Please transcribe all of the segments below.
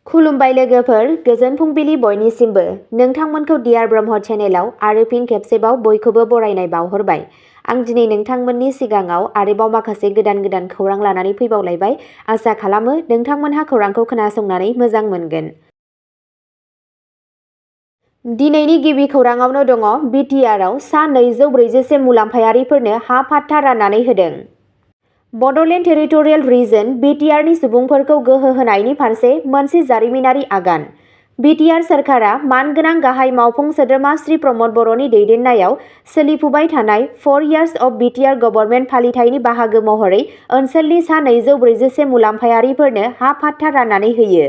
खुलुमबाय लोगोफोर, गोजोन फुंबिलि बयनिसिमबो। नोंथांमोनखौ डियार ब्रह्म चेनेलाव आरो फिन खेबसेबाव बयखौबो बरायनाय बावहरबाय। आं दिनै नोंथांमोननि सिगाङाव आरोबाव माखासे गोदान खौरां लानानै फैबावलायबाय। आसा खालामो नोंथांमोनहा खौरांखौ खोनासंनानै मोजां मोनगोन। दिनैनि गिबि खौराङावनो दङ BTRआव सा 240 मुलाम्फायारिफोरनो हा पाट्टा राननानै होदों। बड'लेण्ड टेरिटरियेल रिजन BTRनि सुबुंफोरखौ गोहो होनायनि फारसे मोनसे जारिमिनारि आगान। BTR सोरखारा मानगोनां गाहाय मावफुं सोद्रोमा श्री प्रमद बर'नि दैदेननायाव सोलिफुबाय थानाय 4 Years of BTR गभर्नमेन्ट फालिथायनि बाहागो महरै ओनसोलनि सा 241 मुलाम्फायारिफोरनो हा पाट्टा राननानै होयो।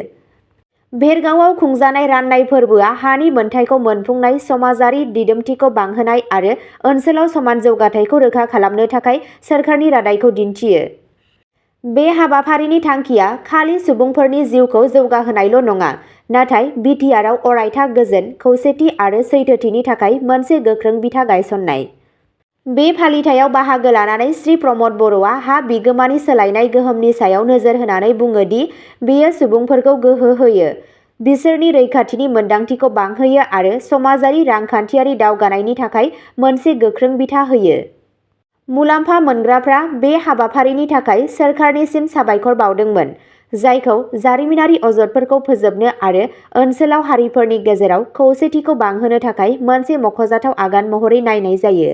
भेरगावआव खुंजानाय राननाय फोरबोआ हानि मोनथायखौ मोनफुंनाय, समाजारि दिदोमथिखौ बांहोनाय आरो ओनसोलाव समान जौगाथायखौ रोखा खालामनो थाखाय सोरखारनि रादायखौ दिन्थियो। बे हाबाफारिनि थांखिया खालि सुबुंफोरनि जिउखौ जौगाहोनायल' नङा, नाथाय BTRआव अरायथा गोजोन, खौसेथि आरो सैथोथिनि थाखाय मोनसे गोख्रों बिथा गायसननाय। बे फालिथायाव बाहागो लानानै श्री प्रमद बर'आ हा बिगोमानि सोलायनाय गोहोमनि सायाव नोजोर होनानै बुङो दि बेयो सुबुंफोरखौ गोहो होयो, बिसोरनि रैखाथिनि मोनदांथिखौ बांहोयो आरो समाजारि रांखान्थियारि दावगानायनि थाखाय मोनसे गोख्रों बिथा होयो। मुलाम्फा मोनग्राफ्रा बे हाबाफारिनि थाखाय सोरखारनिसिम साबायखर बावदोंमोन, जायखौ जारिमिनारि अजदफोरखौ फोजोबनो आरो ओनसोलाव हारिफोरनि गेजेराव खौसेथिखौ बांहोनो थाखाय मोनसे मख'जाथाव आगान महरै नायनाय जायो।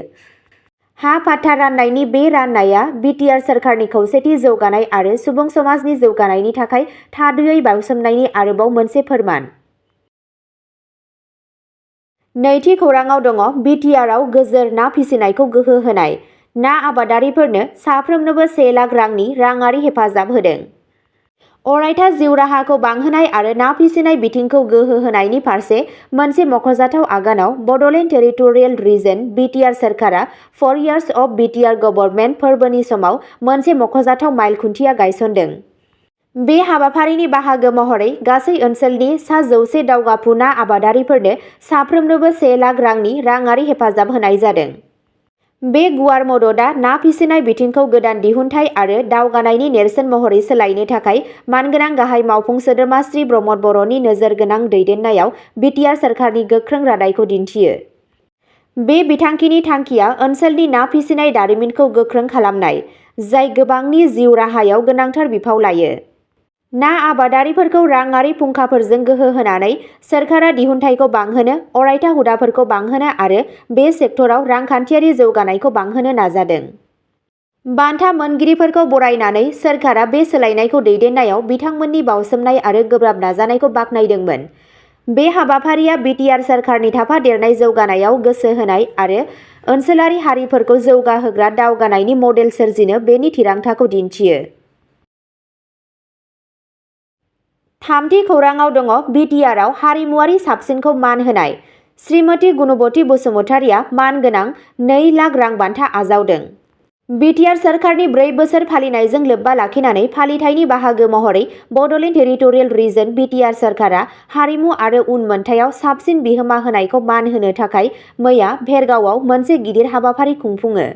हा पाट्टा राननायनि बे राननाया BTR सोरखारनि खौसेथि, जौगानाय आरो सुबुं समाजनि जौगानायनि थाखाय थाद'यै बाउसोमनायनि आरोबाव मोनसे फोरमान। नैथि खौराङाव दङ BTRआव गोजोर ना फिसिनायखौ गोहो होनाय। ना आबादारिफोरनो साफ्रोमनोबो 1 लाख रांनि राङारि हेफाजाब होदों। अरायथा जिउ राहाखौ बांहोनाय आरो ना फिसिनाय बिथिंखौ गोहो होनायनि फारसे मोनसे मख'जाथाव आगानाव बड'लेण्ड टेरिटरियेल रिजन BTR सोरखारा 4 Years of BTR गभर्नमेन्ट फोरबोनि समाव मोनसे मख'जाथाव माइल खुन्थिया गायसनदों। बे हाबाफारिनि बाहागो महरै गासै ओनसोलनि सा 100 दावगाफु ना आबादारिफोरनो साफ्रोमनोबो 1 लाख रांनि राङारि हेफाजाब होनाय जादों। बे गुवार मददआ ना फिसिनाय बिथिंखौ गोदान दिहुनथाय आरो दावगानायनि नेरसोन महरै सोलायनो थाखाय मानगोनां गाहाय मावफुं सोद्रोमा श्री प्रमद बर'नि नोजोरगोनां दैदेननायाव BTR सोरखारनि गोख्रों रादायखौ दिन्थियो। बे बिथांखिनि थांखिया ओनसोलनि ना फिसिनाय दारिमिनखौ गोख्रों खालामनाय, जाय गोबांनि जिउ राहायाव गोनांथार बिफाव लायो। ना आबादारिफोरखौ राङारि फुंखाफोरजों गोहो होनानै सोरखारा दिहुनथायखौ बांहोनो, अरायथा हुदाफोरखौ बांहोनो आरो बे सेक्टराव रांखान्थियारि जौगानायखौ बांहोनो नाजादों। बान्था मोनगिरिफोरखौ बरायनानै सोरखारा बे सोलायनायखौ दैदेननायाव बिथांमोननि बाउसोमनाय आरो गोब्राब नाजानायखौ बाख्नायदोंमोन। बे हाबाफारिया BTR सोरखारनि थाफादेरनाय जौगानायाव गोसो होनाय आरो ओनसोलारि हारिफोरखौ जौगाहोग्रा दावगानायनि मडेल सोरजिनो बेनि थिरांथाखौ दिन्थियो। थामथि खौराङाव दङ BTRआव हारिमुआरि साबसिनखौ मान होनाय। श्रीमती गुणबती बसुमतारिया मानगोनां 2 लाख रां बान्था आजावदों। BTR सोरखारनि 4 बोसोर फालिनायजों लोब्बा लाखिनानै फालिथायनि बाहागो महरै बड'लेण्ड टेरिटरियेल रिजन BTR सोरखारा हारिमु आरो उनमोनथायाव साबसिन बिहोमा होनायखौ मान होनो थाखाय मैया भेरगावआव मोनसे गिदिर हाबाफारि खुंफुङो।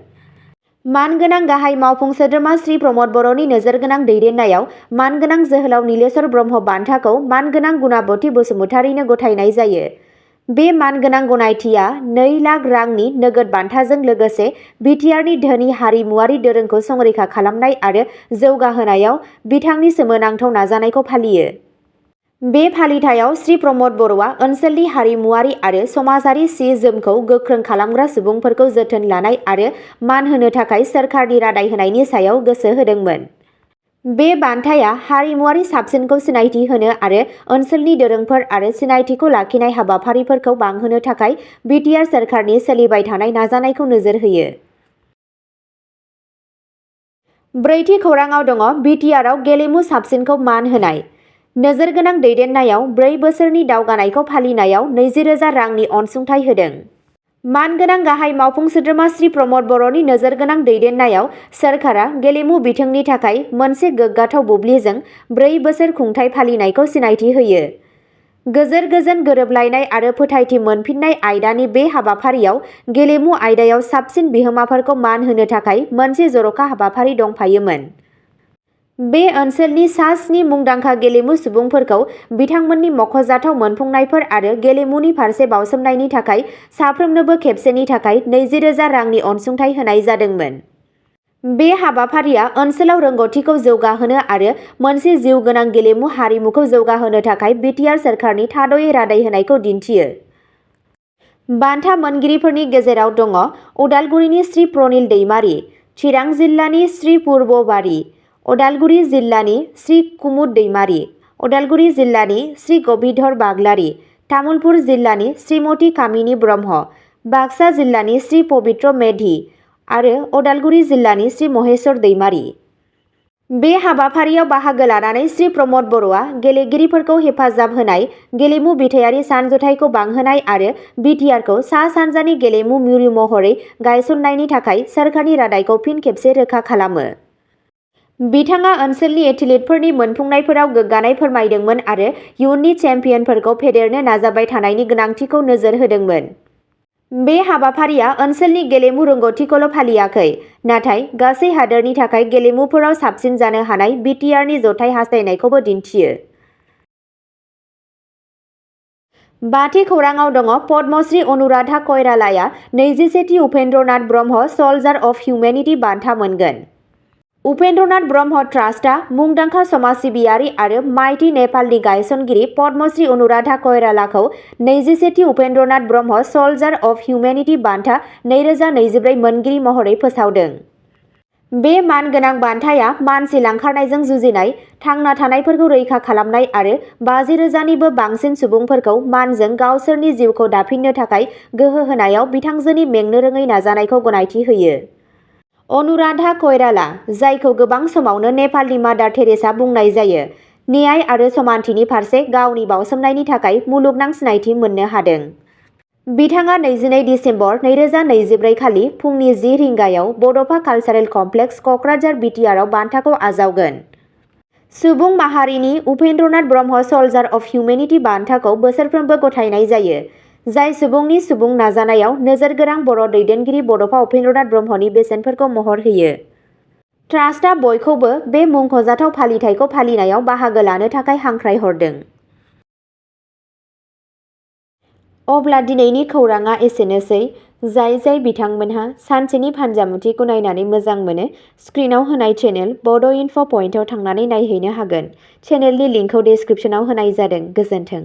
मानगोनां गाहाय मावफुं सोद्रोमा श्री प्रमद बर'नि नोजोरगोनां दैदेननायाव मानगोनां जोहोलाव नीलेश्वर ब्रह्म बान्थाखौ मानगोनां गुणबती बसुमतारिनो गथायनाय जायो। बे मानगोनां गनायथिया 2 लाख रांनि नोगोद बान्थाजों लोगोसे BTRनि धोनि हारिमुआरि दोरोंखौ संरैखा खालामनाय आरो जौगाहोनायाव बिथांनि सोमोनांथाव नाजानायखौ फालियो। बे फालिथायाव श्री प्रमद बर'आ ओनसोलनि हारिमुआरि आरो समाजारि सि-जोमखौ गोख्रों खालामग्रा सुबुंफोरखौ जोथोन लानाय आरो मान होनो थाखाय सोरखारनि रादाय होनायनि सायाव गोसो होदोंमोन। बे बान्थाया हारिमुआरि साबसिनखौ सिनायथि होनो आरो ओनसोलनि दोरोंफोर आरो सिनायथिखौ लाखिनाय हाबाफारिफोरखौ बांहोनो थाखाय BTR सोरखारनि सोलिबाय थानाय नाजानायखौ नोजोर होयो। ब्रैथि खौराङाव दङ BTRआव गेलेमु साबसिनखौ मान होनाय। नोजोरगोनां दैदेननायाव 4 बोसोरनि दावगानायखौ फालिनायाव 20,000 रांनि अनसुंथाइ होदों। मानगोनां गाहाय मावफुं सोद्रोमा श्री प्रमद बर'नि नोजोरगोनां दैदेननायाव सोरखारा गेलेमु बिथिंनि थाखाय मोनसे गोग्गाथाव बुब्लिजों 4 बोसोर खुंथाय फालिनायखौ सिनायथि होयो। गोजोर गोजोन गोरोबलायनाय आरो फोथायथि मोनफिननाय आयदानि बे हाबाफारियाव गेलेमु आयदायाव साबसिन बिहोमाफोरखौ मान होनो थाखाय मोनसे जर'खा हाबाफारि दंफायोमोन। बे ओनसोलनि सा 7 मुंदांखा गेलेमु सुबुंफोरखौ बिथांमोननि मख'जाथाव मोनफुंनायफोर आरो गेलेमुनि फारसे बावसोमनायनि थाखाय साफ्रोमनोबो खेबसेनि थाखाय 20,000 रांनि अनसुंथाइ होनाय जादोंमोन। बे हाबाफारिया ओनसोलाव रोंग'थिखौ जौगाहोनो आरो मोनसे जिउगोनां गेलेमु हारिमुखौ जौगाहोनो थाखाय बिटिआर सोरखारनि थाद'यै रादाय होनायखौ दिन्थियो। बान्था मोनगिरिफोरनि गेजेराव दङ उदालगुरिनि श्री प्रनिल दैमारी, चिरां जिल्लानि श्री पूर्बबारी, उदालगुरि जिल्लानि श्री कुमुद दैमारी, उदालगुरि जिल्लानि श्री गबिधर बाग्लारी, तामुलपुर जिल्लानि श्रीमती कामिनी ब्रह्म, बाक्सा जिल्लानि श्री पबित्र मेधि आरो उदालगुरि जिल्लानि श्री महेश्वर दैमारी। बे हाबाफारियाव बाहागो लानानै श्री प्रमद बर'आ गेलेगिरिफोरखौ हेफाजाब होनाय, गेलेमु बिथायारि सानज'थाइखौ बांहोनाय आरो बिटिआरखौ सा-सानजानि गेलेमु मिरु महरै गायसननायनि थाखाय सोरखारनि रादायखौ फिन खेबसे रोखा खालामो। बिथाङा ओनसोलनि एथलीटफोरनि मोनफुंनायफोराव गोग्गानाय फोरमायदोंमोन आरो इयुननि चेम्पियनफोरखौ फेदेरनो नाजाबाय थानायनि गोनांथिखौ नोजोर होदोंमोन। बे हाबाफारिया ओनसोलनि गेलेमु रोंग'थिखौल' फालियाखै, नाथाय गासै हादोरनि थाखाय गेलेमुफोराव साबसिन जानो हानाय बिटिआरनि जथाय हास्थायनायखौबो दिन्थियो। बाथि खौराङाव दङ पद्मश्री अनुराधा कइरालाया 21थि उपेन्द्रनाथ ब्रह्म सलजार अफ हिउमेनिटि बान्था मोनगोन। उपेन्द्रनाथ ब्रह्म ट्रास्टआ मुंदांखा समाज सिबियारि आरो माइथि नेपालनि गायसनगिरि पद्मश्री अनुराधा कइरालाखौ 21थि उपेन्द्रनाथ ब्रह्म सलजार अफ हिउमेनिटि बान्था 2024 मोनगिरि महरै फोसावदों। बे मानगोनां बान्थाया मानसि लांखारनायजों जुजिनाय, थांना थानायफोरखौ रैखा खालामनाय आरो 50,000निबो बांसिन सुबुंफोरखौ मानजों गावसोरनि जिउखौ दाफिननो थाखाय गोहो होनायाव बिथांजोनि मेंनो रोङै नाजानायखौ गनायथि होयो। अनुराधा कइराला, जायखौ गोबां समावनो नेपालनि मादार टेरेसा बुंनाय जायो, न्याय आरो समानथिनि फारसे गावनि बावसोमनायनि थाखाय मुलुगनां सिनायथि मोननो हादों। बिथाङा 22 दिसेम्बर 2024 खालि फुंनि 10 रिंगायाव बड'फा कालचारेल कमप्लेक्स, क'क्राझार बिटिआरआव बान्थाखौ आजावगोन। सुबुं माहारिनि उपेन्द्रनाथ ब्रह्म सलजार अफ हिउमेनिटि बान्थाखौ बोसोरफ्रोमबो गथायनाय जायो, जाय सुबुंनि सुबुं नाजानायाव नोजोरगोनां बर' दैदेनगिरि बड'फा उपेन्द्रनाथ ब्रह्मनि बेसेनफोरखौ महर होयो। ट्रास्टआ बयखौबो बे मुंख'जाथाव फालिथायखौ फालिनायाव बाहागो लानो थाखाय हांख्रायहरदों। अब्ला दिनैनि खौराङा एसेनोसै। जाय बिथांमोनहा सानसेनि फानजामुथिखौ नायनानै मोजां मोनो, स्क्रिनाव होनाय चेनेल बड' इनफ' पइन्टआव थांनानै नायहैनो हागोन। चेनेलनि लिंकखौ डिस्क्रिप्शनाव होनाय जादों। गोजोन्थों।